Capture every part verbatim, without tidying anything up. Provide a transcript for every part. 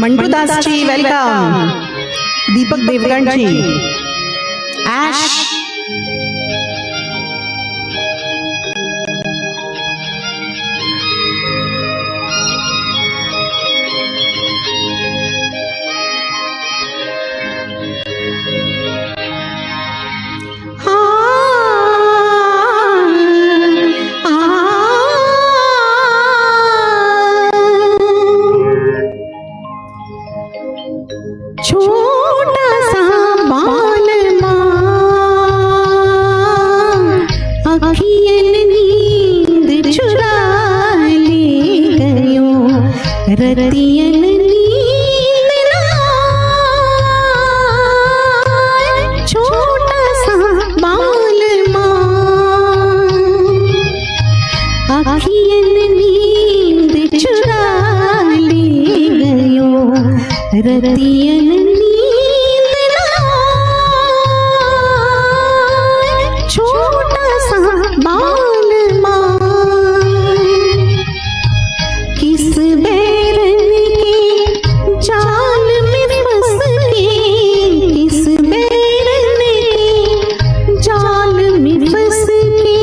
Manju Dasji welcome. Deepak Devganji. Ash. छोटा सा बालमा, अखियन नींद चुरा ले गयो, रतियन नींद ना आए। छोटा सा बालमा, अखियन नींद चुरा ले गयो, रतियन नींद ना आए। छोटा सा बालमा, किस बैरन के जाल में फंस के, किस बैरन के जाल में फंस के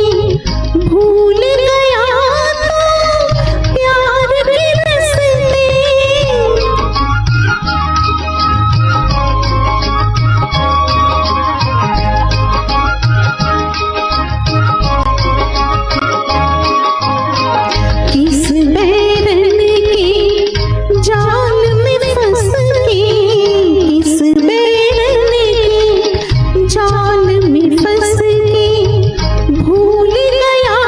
भूल गया तू प्यार के रस्ते। किस बैरन के जाल में फंस के, किस बैरन के जाल में फंस के भूल गया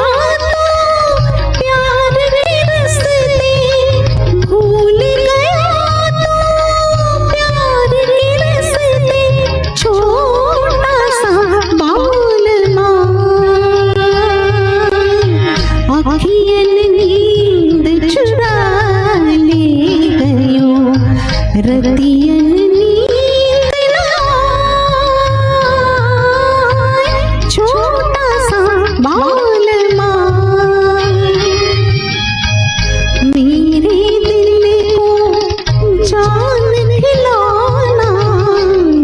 तू प्यार के रस्ते, भूल गया तू प्यार के रस्ते। छोटा सा बालमा, अखियन नींद चुरा ले गयो, रतियन नींद ना आए। छोटा सा बालमा, मेरे दिल को जान खिलौना,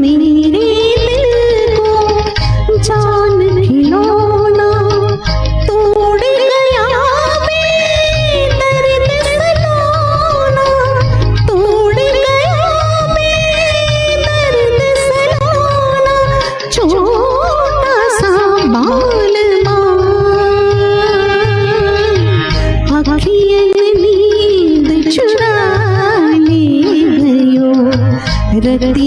मेरे दिल को जान खिलौना, तोड़ गया बेदर्द सलोना, तोड़ गया बेदर्द सलोना। छोटा सा बालमा, अखियन नींद चुरा ले गयो, रतियन